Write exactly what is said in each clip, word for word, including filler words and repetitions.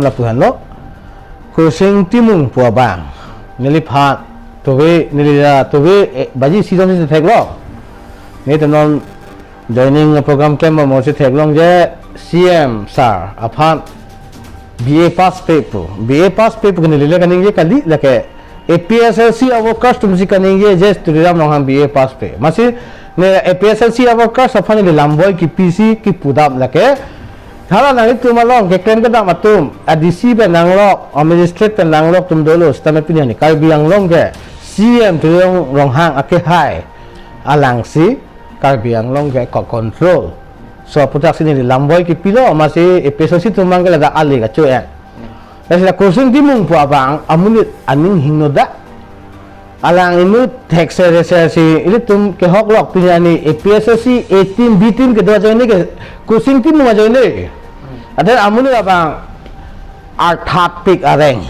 lapu henlo, Kursing Timung pu abang neliphan tove, neli la tove, eh, baji season si theklong. Neli ta non joining program klem mo si theklongji, C M sir aphan B A pass pe pu. B A pass pe pu ke neli le kaningje kali, lake A P S L C a-workers atum si kaningje, je Tuliram Ronghang B A pass pe. Amatsi ne A P S L C a-workers aphan neli lamboi kipi si kipudam lake. Hala nanglitum along keklem kedam atum, a D C pen nanglok, a magistrate pen nanglok atum dolo, sitame pini arni Karbi Anglong ke C M Tuliram Ronghang akehai alangsi Karbi Anglong ke ko-control. So aputhaksi neli lamboi kipilo, amatsi A P S L C atum abang ke ladak ale kacho-en. Lasi la Kursing Timung pu abang amonit aning hingno da. Alang inut thekser reser si ilitum kehoklok, pini arni A P S L C A team, B team kedo ajoine ke Kursing Timung ajoine. Athe amonit abang arthat pik areng.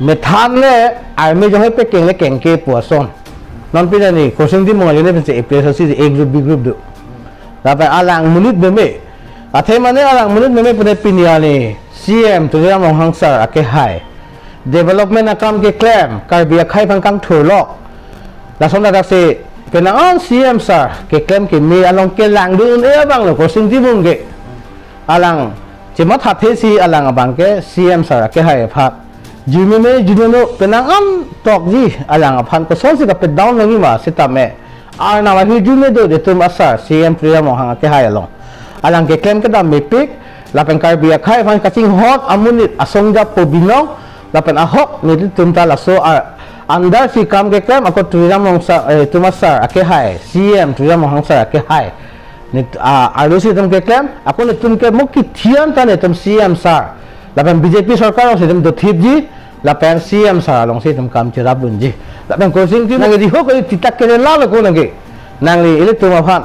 Methan le army jong he pekeng le kengke pu ason. Non pini arni Kursing Timung ajoine pensi A P S L C A group, B group do. Lapen alang monit meme. Athe mane alang monit meme pune pini arni C M Tuliram Ronghang sir akehai development akam keklem, Karbi akhei aphan kangthurlok. Lason ladak si penang an C M sir keklem keme along kelangdun-e abang lo Kursing Timung ke. Alang chemathathe si alang abang ke C M sir akehai aphan. Jumeme junono penang an tokji alang aphan kosonsi kapedown nangji ma sitame. Arnam ahirjume do itum a-sir C M Tuliram Ronghang akehai along. Alang keklem kedam mepik, lapen Karbi akhei aphan kachinghon amonit asong japo binong, lapen ahok nelitum ta laso a-, under si kam keklem, ako Tuliram Ronghang sir, eh, itum a-sir akehai, C M Tuliram Ronghang sir akehai. Nit, ah, arlo si itum keklem, ako nelitum ke mo kithian ta nelitum C M sir. Lapen B J P sorkar alongsi itum dothipji, lapen C M sir alongsi itum kam cherapdunji. Lapen Kursing Timung nangli diho ko titak kere lalo ko nangli. Nangli ilitum aphan.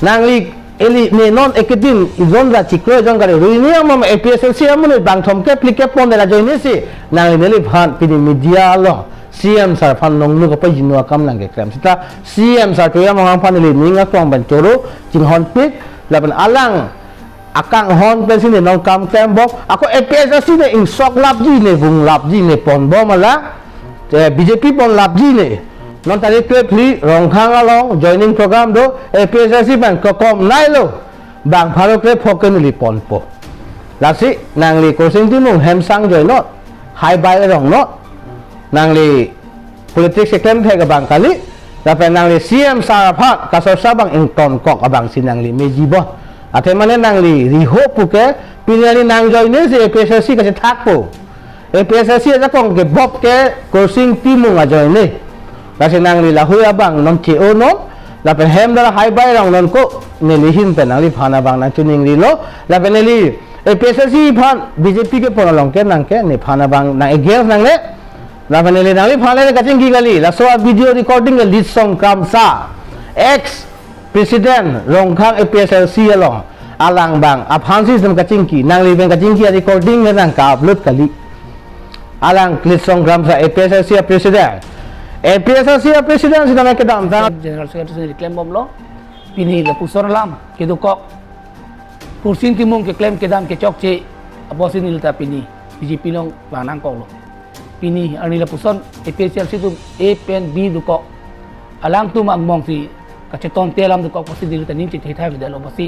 Nangli ili ne non ekedin ijon ra chiklo ijon kali. Ruini amam A P S L C amonit bangthom ke plik ke pon de la joine si. Nangli neliphan pini media along C M sir aphan nongnu kapajinu akam nangkeklem. Sita C M sir Tuliram Ronghang aphan ili ning aklong pen choro chinghonpik. Lapen alang akanghon pensi ne nong kam klembom. Ako A P S L C ne ingsoklapji ne vunglapji ne ponbom ala. Eh, B J P ponlapji ne. Non tarik kre phli Ronghang along joining program do, A P S L C pen kokom nailo. Bang pharo kre phok ke neli ponpo. Lasi nangli Kursing Timung hem sang joi non. Hai bai rong non. Nangli politics keklem thek abang kali, lapen nangli C M sir aphan kasorsa abang ingtonkok abangsi nangli meji bon. Athe mane nangli riho puke, pini arni nang joine si A P S L C kachethakpo. A P S L C ajakong kebop ke Kursing Timung ajoine. Lasi nangli lahui abang non che-o non, lapen hem dara hai bai rong non ko, neli ahin pen nangliphan abang nangchiningrilo, lapen neli A P S L C aphan B J P kepon along ke nang ke, nephan abang nang against nangne, lapen neli nangliphan le kachingki kali, laso a-video recording ke Litsong Kramsa, ex president Ronghang A P S L C along, alang abang aphansi itum kachingki, nangli pen kachingki a-recording ke nang ka-upload kali. Alang Litsong Kramsa A P S L C a-president. A P S L C a-president sitame kedamtang General Secretary si neli klembomlo. Pini lapuson alam kedokok. Kursing Timung keklem kedam kechokche apotsi neli ta pini B J P along vang nangkoklo. Pini arni lapuson A P S L C atum A pen B dokok. Alangtum angbong si kachetonte alam dokok apotsi neli ta ning chethe thai avedetlo apotsi.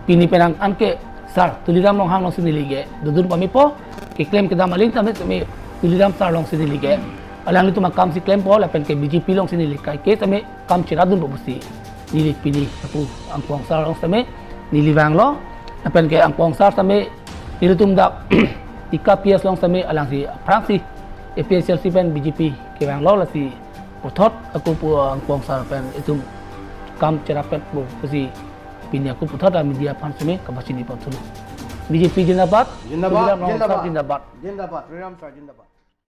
Pini penang anke sir Tuliram Ronghang alongsi neli ke dodun pamepo, keklem kedam aling tame tame Tuliram sir alongsi neli ke. Alanglitum akam si klempo lapen ke B J P alongsi neli kaike tame kam cherapdunpo pusi neli pini lapu Angpong sir along tame neli vanglo, lapen ke Angpong sir tame nelitum dak Ika P S along tame alangsi aphrangsi A P S L C pen B J P kevanglo, lasi puthot ako pu Angpong sir pen itum kam cherapetpo pusi pini ako puthot a-media aphan tame kapachini pon thulo. B J P zindabad, Zindabad, Tuliram Ronghang sir zindabad. Zindabad. Zindabad, Tuliram sir zindabad.